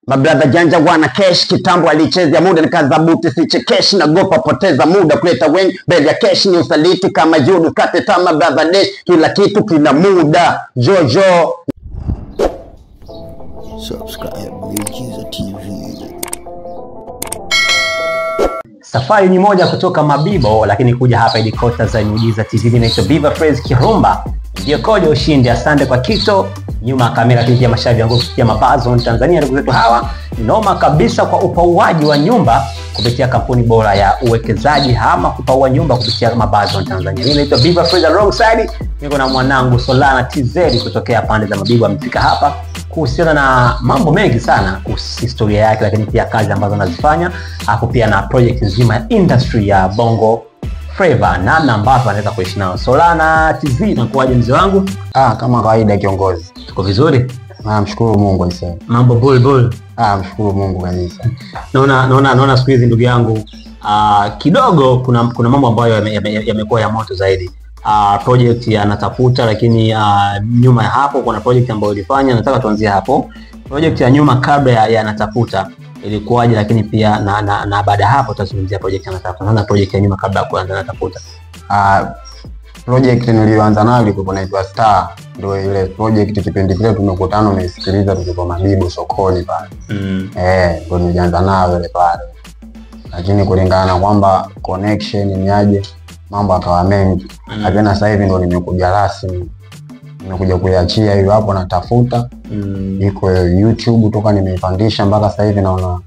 Mabradha janja wana cash, kitambo alichezea muda nikazabuti sichekeshi nagopa poteza muda kuleta wengi mbele ya cash ni usaliti kama judu kate tama brother dash, kila kitu kina muda jojo. Subscribe Miujiza TV. Safari ni moja kutoka Mabibo, lakini kuja hapa headquarters za Miujiza TV. Naitwa Biva Phrase Kirumba, ndio kodi ushindi. Asante kwa Kito nyuma ya kamera, pia mashabiki wangu kupitia Mabazo Tanzania. Ndugu zetu hawa noma kabisa kwa upauaji wa nyumba kupitia kampuni bora ya uwekezaji ama kupaua nyumba kupitia Mabazo Tanzania. Mimi naitwa Biva Phrase, alongside niko na mwanangu Solana TZ kutokea pande za Mabibo. Amefika hapa kuhusiana na mambo mengi sana kuhusu historia yake, lakini pia kazi ambazo anazifanya, hapo pia na project nzima ya industry ya Bongo Flava, namna ambavyo anaweza kuishi nao. Solana TZ, nakuaje mzee wangu? Kama kawaida kiongozi. Tuko vizuri? Mshukuru Mungu aisee. Mambo bulbul. Mshukuru Mungu kabisa. Naona siku hizi ndugu yangu kidogo kuna mambo ambayo yamekuwa ya moto zaidi. Project ya Natafuta, lakini nyuma ya hapo kuna project ambayo ulifanya. Nataka tuanzie hapo. Project ya nyuma kabla ya Natafuta ilikuwaje, lakini pia na baada hapo tutazungumzia project ya Natafuta. Naanza project ya nyuma kabla ya kuanza Natafuta. Project niliyoanza nayo ilikuwa inaitwa Star. Ndio ile project kipindi kile tumekutana umeisikiliza tukiwa Mabibo sokoni pale. Ndio nilianza nayo ile pale. Lakini kulingana na kwamba connection ni aje, mambo akawa mengi. Lakini sasa hivi ndio nimekuja rasmi. Nimekuja kuiachia hiyo hapo Natafuta. Iko YouTube toka nimeipandisha mpaka sasa hivi naona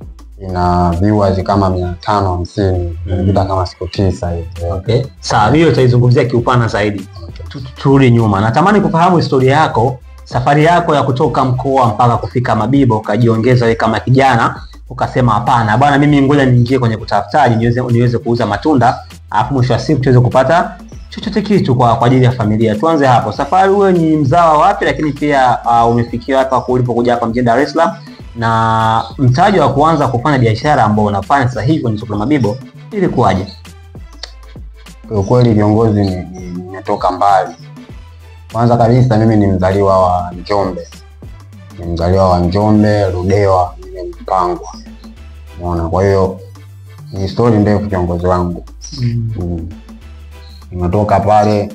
ina viewers kama 550. Imepita kama siku 9 hivi. Okay. Sawa, hiyo tutaizungumzia kiupana zaidi. Okay. Turudi nyuma. Natamani kufahamu historia yako, safari yako ya kutoka mkoa mpaka kufika Mabibo, ukajiongeza wewe kama kijana, ukasema hapana bwana, mimi ngoja niingie kwenye kutafutaji niweze kuuza matunda, alafu mwisho wa siku tuweze kupata chochote kitu kwa ajili ya familia. Tuanze hapo. Safari, wewe ni mzawa wapi, lakini pia umefikia hapa ulipokuja hapa mjini Dar es Salaam, na mtaji wa kuanza kufanya biashara ambao unafanya sasa hivi kwenye soko la Mabibo ilikuwaje? Kwa kweli kiongozi, nimetoka mbali. Kwanza kabisa mimi ni mzaliwa wa Njombe. Ni mzaliwa wa Njombe, Ludewa, mimi ni Mpangwa. Unaona, kwa hiyo ni story ndefu kiongozi wangu. Nimetoka pale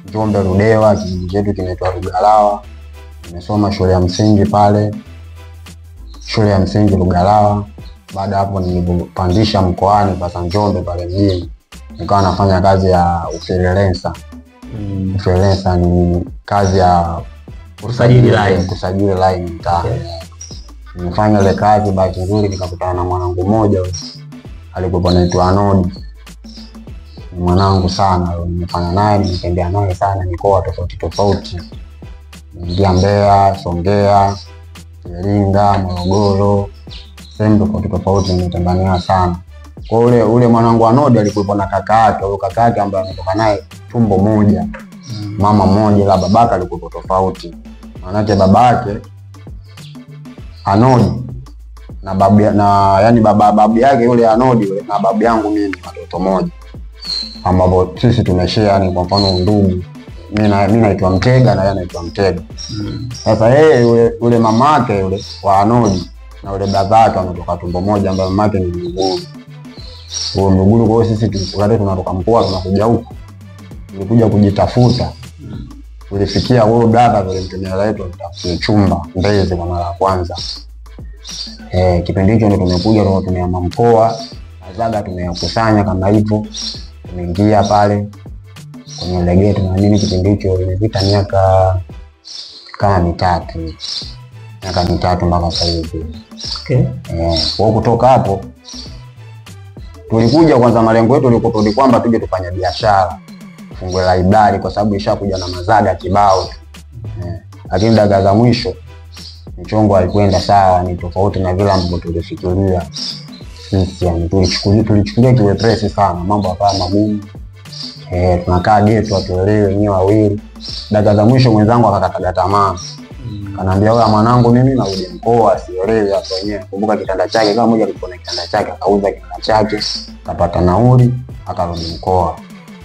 Njombe Ludewa, kijiji chetu kinaitwa Lugalawa. Nimesoma shule ya msingi pale, shule ya msingi Lugalawa. Baada hapo nilipopandisha mkoani pasa Njombe pale mjini, nikawa nafanya kazi ya freelancer. Freelancer ni kazi ya kusajili line, kusajili line mtaa. Nimefanya ile kazi, bahati nzuri nikakutana na mwanangu mmoja alikuwa anaitwa Anodi. Ni mwanangu sana, nimefanya naye, nimetembea naye sana mikoa tofauti tofauti. Nimeingia Mbeya, Songea, Iringa, Morogoro, sehemu tofauti tofauti nimetembea naye sana. Kwa ule mwanangu Anodi alikuwa na kaka yake, huyo kaka yake ambaye ametoka naye tumbo moja, mama mmoja, la babaka alikuwa tofauti. Maana babake Anodi na babu na yani babu yake yule Anodi yule na babu yangu mimi watoto moja, ambapo sisi tumeshare, yani kwa mfano ndugu, mimi naitwa Mtega na yeye anaitwa Mtega. Sasa yeye yule mamake yule wa Anodi na yule babake wanatoka tumbo moja, ambaye mamake ni Mluguru. Huyo Mluguru, kwa hiyo sisi tulikuwa tunatoka mkoa tunakuja huku, tulikuja kujitafuta. Tulifikia huyo brother yule mtumia letu tutafutie chumba Mbezi kwa mara ya kwanza. Kipindi hicho ndio tumekuja tumeama mkoa, mazaga tumeyakusanya kama hivyo, tumeingia pale kwenye legeti na nini. Kipindi hicho imepita miaka kama mitatu. Miaka mitatu mpaka sasa hivi. Okay. Kwa kutoka hapo tulikuja kwanza, malengo yetu ilikuwa ni kwamba tuje tufanye biashara, tufungue library kwa sababu ishakuja na mazaga kibao. Lakini dakika za mwisho mchongo alikwenda sawa, ni tofauti na vile ambavyo tulifikiria sisi. Yani tulichukulia kiwepesi sana, mambo yakawa magumu. Tunakaa geto atuelewe wenyewe wawili. Dakika za mwisho mwenzangu akakata tamaa. Kanaambia wewe mwanangu, mimi narudi mkoa, sielewi hapo wenyewe. Kumbuka kitanda chake kama mmoja alikuwa na kitanda chake, akauza kitanda chake, akapata nauli, akarudi mkoa.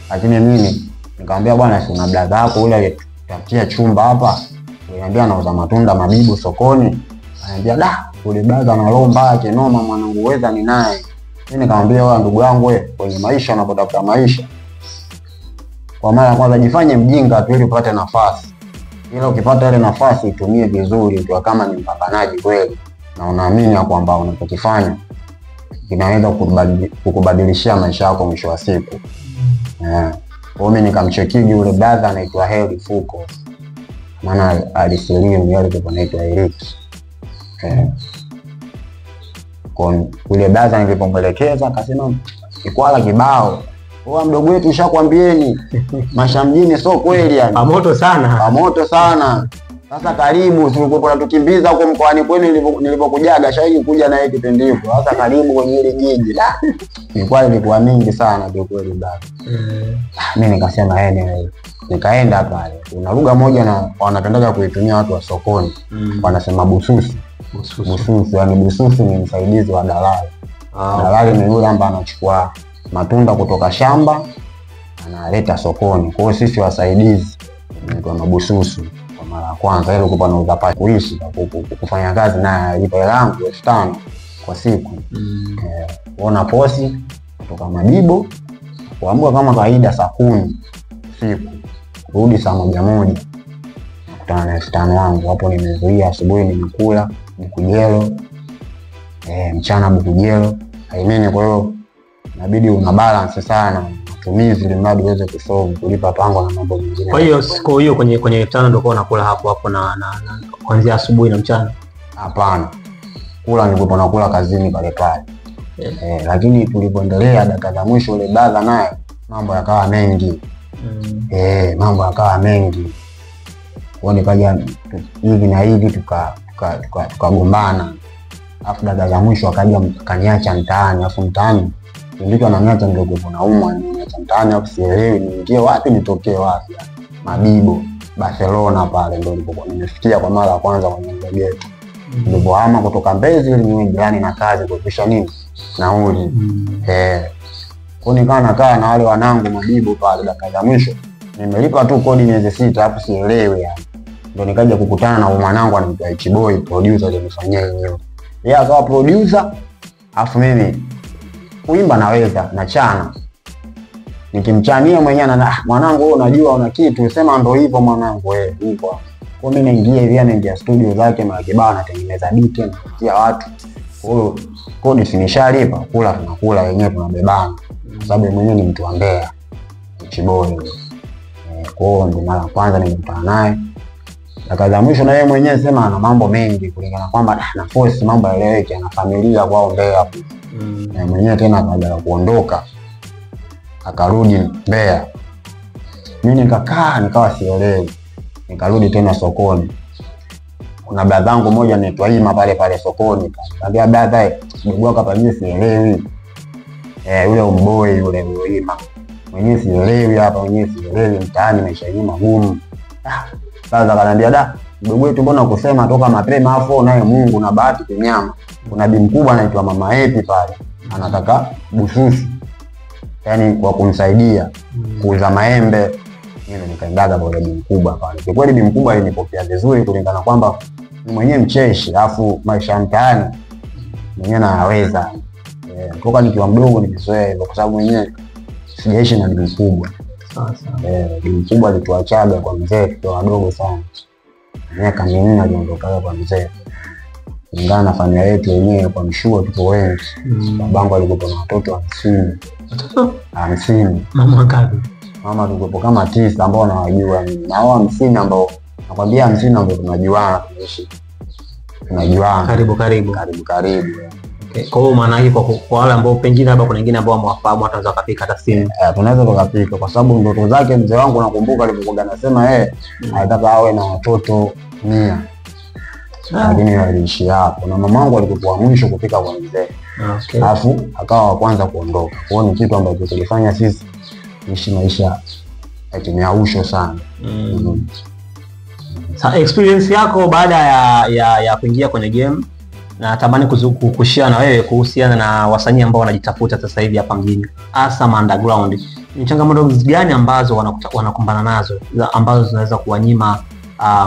Lakini mimi nikamwambia bwana, si una brother yako yule aliyetafutia chumba hapa? Nikamwambia anauza matunda Mabibo sokoni. Ananiambia da, Yule brother ana roho mbaya kinoma mwanangu, weza ni naye. Mimi nikamwambia wewe ndugu yangu wewe, kwenye maisha unapotafuta maisha, kwa mara ya kwanza jifanye mjinga tu ili upate nafasi. Ila ukipata ile nafasi itumie vizuri, ukiwa kama ni mpambanaji kweli na unaamini ya kwamba unachokifanya kinaweza kukubadilishia maisha yako mwisho wa siku. Kwa hiyo mimi nikamchekiji yule brother anaitwa Heri Fuko. Maana alisilimu yale alikuwa anaitwa Eric. Kwa yule brother nilipomwelekeza akasema Kikwala kibao. Wewe mdogo wetu ushakwambieni maisha mjini sio kweli yani. Pamoto sana. Pamoto sana. Sasa karibu silikuwa natukimbiza huko mkoani kwenu nilipokujaga shaiki kuja na yeye kipindi hicho. Sasa karibu kwenye ile jiji. Ilikuwa ilikuwa mingi sana kwa kweli baba. Mimi nikasema anyway. Nikaenda pale. Kuna lugha moja na wanapendaga kuitumia watu wa sokoni. Wanasema bususu. Bususu, yani bususu ni msaidizi wa dalali. Dalali ni yule ambaye anachukua matunda kutoka shamba analeta sokoni. Kwa hiyo sisi wasaidizi ni mabususu. Kwa mara ya kwanza ile kulikuwa na udhapa kuishi kufanya kazi na lipa hela yangu 5000 kwa siku. Kuona posi kutoka Mabibo kuamka kama kawaida saa 10 usiku kurudi saa 1:00 nakutana na 5000 wangu hapo. Nimezuia asubuhi nimekula bukujelo, mchana bukujelo. I mean, kwa hiyo inabidi una balance sana matumizi ili mradi uweze kusolve kulipa pango na mambo mengine. Kwa hiyo siku hiyo kwenye 5000 ndio kwa unakula hapo hapo na kuanzia asubuhi na mchana? Hapana. Kula nilikuwa nakula kazini pale pale. Lakini tulipoendelea dakika za mwisho yule brother naye mambo yakawa mengi. Mambo yakawa mengi. Kwa nikaja hivi na hivi tukagombana. Alafu dakika za mwisho akaja akaniacha mtaani, alafu mtaani ndipo ananiacha ndio kwa naumwa, ananiacha mtaani alafu sielewi niingie wapi nitokee wapi. Mabibo Barcelona pale ndio nilipokuwa nimefikia kwa mara ya kwanza kwenye ghetto. Nilipohama kutoka Mbezi ili niwe jirani na kazi kuepusha nini nauli. Kwa nikawa nakaa na wale wanangu Mabibo pale dakika za mwisho. Nimelipa tu kodi miezi 6 alafu sielewi yani. Ndio nikaja kukutana na mwanangu anaitwa H-Boy producer alinifanyia yenyewe. Yeye akawa producer alafu mimi kuimba naweza na chana. Nikimchania mwenyewe na mwanangu wewe unajua una kitu, sema ndio hivyo mwanangu wewe hivyo. Kwa mimi naingia hivi naingia studio zake mara kibao natengeneza beat na kutia watu. Kwa hiyo kodi sinishalipa, kula tunakula wenyewe tunabebana. Kwa sababu mwenyewe ni mtu wa Mbeya. H-Boy. Kwa hiyo ndio mara kwanza nilikutana naye. Dakika za mwisho na yeye mwenyewe sema ana mambo mengi kulingana kwamba na force mambo yaeleweke, ana familia kwao Mbeya. Na mwenyewe tena akaja kuondoka akarudi Mbeya. Mimi nikakaa nikawa sielewi. Nikarudi tena sokoni. Kuna brother yangu mmoja anaitwa Ima pale pale sokoni. Nikamwambia brother, ndugu wako hapa mimi sielewi. Yule umboy yule Ima. Mwenyewe sielewi hapa, mwenyewe sielewi mtaani maisha yenyewe magumu. Sasa akaniambia da, ndugu wetu mbona kusema toka mapema afu naye Mungu na bahati kinyama. Kuna bi mkubwa anaitwa Mama Epi pale. Anataka bususu. Yaani kwa kumsaidia kuuza maembe. Mimi nikaendaga kwa bi mkubwa pale. Kwa kweli bi mkubwa alinipokea vizuri kulingana kwamba ni mwenyewe mcheshi, alafu maisha mtaani mwenyewe naweza. Toka nikiwa mdogo nimezoea hivyo kwa sababu mwenyewe sijaishi na bi mkubwa. Bi mkubwa alituachaga kwa mzee tukiwa wadogo sana. Miaka minne aliondoka kwa mzee. Kulingana na familia yetu wenyewe kwa mshua tupo wengi. Babangu alikuwa na watoto 50. Watoto 50. Mama ngapi? Mama tulikuwa kama 9 ambao nawajua mimi. Na hao 50 ambao nakwambia 50 ambao tunajuana tunaishi. Tunajuana. Karibu karibu. Karibu karibu. Okay. Kwa hiyo maana hii kwa wale ambao pengine labda kuna wengine ambao hawafahamu hata wanaweza kupika hata simu. Tunaweza tukapika kwa sababu ndoto zake mzee wangu nakumbuka alipokuwa anasema yeye anataka awe na watoto 100. Lakini aliishi hapo na mamangu alikuwa mwisho kufika kwa mzee. Alafu akawa wa kwanza kuondoka. Kwa hiyo ni kitu ambacho tulifanya sisi kuishi maisha ya kimiausho sana. Sa experience yako baada ya kuingia kwenye game, na natamani kushare na wewe kuhusiana na wasanii ambao wanajitafuta sasa hivi hapa mjini, hasa underground. Ni changamoto gani ambazo wanakumbana nazo ambazo zinaweza kuwanyima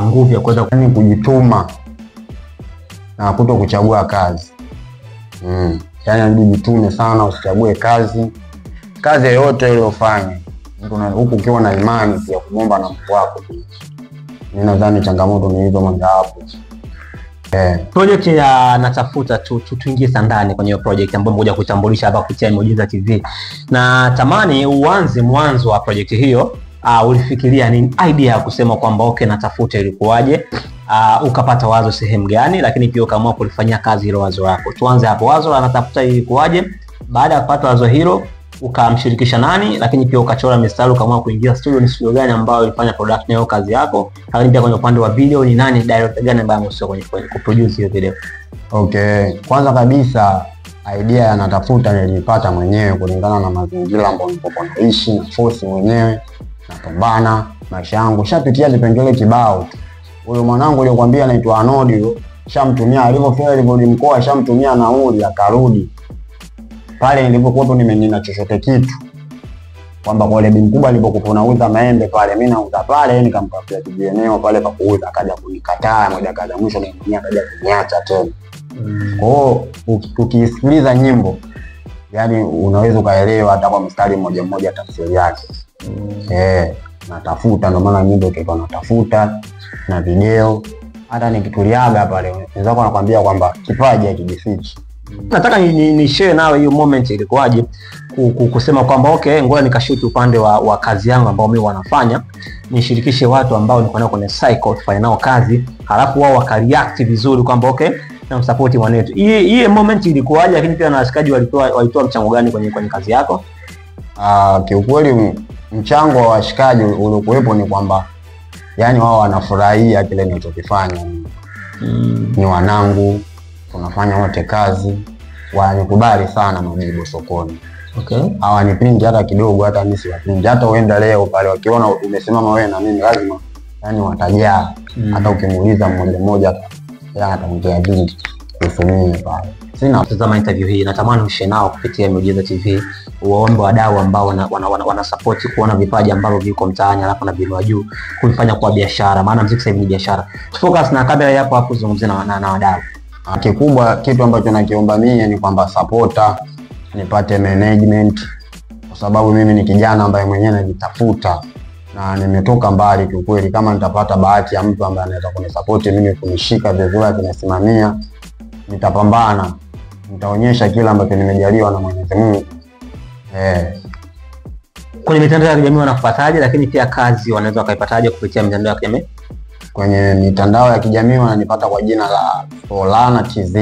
nguvu ya kuweza kujituma? Na kuto kuchagua kazi. Yaani inabidi jitume sana, usichague kazi. Kazi yoyote ile ufanye. Huku ukiwa na imani pia kumwomba na Mungu wako. Mimi nadhani changamoto ni hizo moja hapo. Project ya Natafuta, tuingie ndani kwenye hiyo project ambayo nimekuja kutambulisha hapa kupitia Miujiza TV. Na tamani uanze mwanzo wa project hiyo. Ulifikiria nini idea ya kusema kwamba okay natafuta ilikuwaje? Ukapata wazo sehemu gani, lakini pia ukaamua kulifanyia kazi hilo wazo lako. Tuanze hapo, wazo la Natafuta ilikuwaje? Baada ya kupata wazo hilo ukamshirikisha nani, lakini pia ukachora mistari ukaamua kuingia studio, ni studio gani ambayo ilifanya production hiyo kazi yako? Lakini pia kwenye upande wa video ni nani, director gani ambaye amehusika kwenye kuproduce hiyo video? Okay, kwanza kabisa idea ya Natafuta nilipata mwenyewe kulingana na mazingira ambayo nilipokuwa naishi na force mwenyewe, napambana maisha yangu, shapitia vipengele kibao. Huyo mwanangu aliyokuambia anaitwa Anodi, shamtumia alivyofika alivyorudi mkoa, shamtumia nauli akarudi. Pale nilipokuwa nina chochote kitu kwamba kwa lebi mkubwa alipokuwa nauza maembe pale, mimi nauza pale, nikamtafutia kijieneo pale pa kuuza, akaja kunikataa moja kaza mwisho na mwenyewe akaja kuniacha tena. Kwa hiyo ukisikiliza nyimbo yani unaweza ukaelewa hata kwa mstari mmoja mmoja tafsiri yake. Natafuta, ndio maana nyimbo ikaitwa Natafuta na video. Hata nikituliaga pale wenzako wanakuambia kwamba kipaji hakijifichi. Nataka ni share nawe hiyo moment ilikuwaje kusema kwamba okay ngoja nikashoot upande wa kazi yangu ambao mimi wanafanya, nishirikishe watu ambao niko nao kwenye cycle tufanye nao kazi, halafu wao wakareact vizuri kwamba okay na msupport mwanetu. Hii moment ilikuwaje, lakini pia na washikaji walitoa mchango gani kwenye kazi yako? Kiukweli mchango wa washikaji uliokuwepo ni kwamba yani wao wanafurahia kile ninachokifanya. Ni wanangu, tunafanya wote kazi, wananikubali sana Mabibo sokoni. Okay. Hawanipingi hata kidogo, hata mimi siwapingi. Hata uenda leo pale wakiona umesimama wewe na mimi lazima yani watajaa. Hata ukimuuliza mmoja mmoja yeye ataongea vingi kuhusu mimi pale. Sina tazama interview hii, natamani ushare nao kupitia Miujiza TV, waombe wadau ambao wana support kuona vipaji ambavyo viko mtaani alafu na vinua juu kuifanya kwa biashara, maana muziki sasa hivi ni biashara. Focus na kamera yapo hapo, zungumzie na wadau. Kikubwa kitu ambacho nakiomba mimi ni kwamba supporter, nipate management, kwa sababu mimi ni kijana ambaye mwenyewe najitafuta na nimetoka mbali kiukweli. Kama nitapata bahati ya mtu ambaye anaweza kunisupport mimi, kunishika vizuri, kunisimamia, nitapambana, nitaonyesha kila ambacho nimejaliwa na Mwenyezi Mungu. Kwenye mitandao ya kijamii wanakufuataje, lakini pia kazi wanaweza wakaipataje kupitia mitandao ya kijamii? Kwenye mitandao ya kijamii wananipata kwa jina la Solana TZ.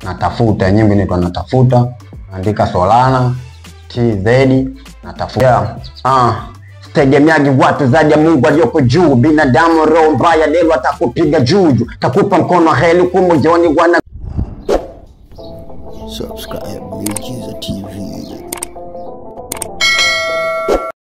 Natafuta, nyimbo inaitwa Natafuta, andika Solana TZ Natafuta. Tegemeagi watu zaidi ya Mungu aliyoko juu, binadamu roho mbaya leo atakupiga juju, takupa mkono heli kumujoni wana. Subscribe Miujiza TV.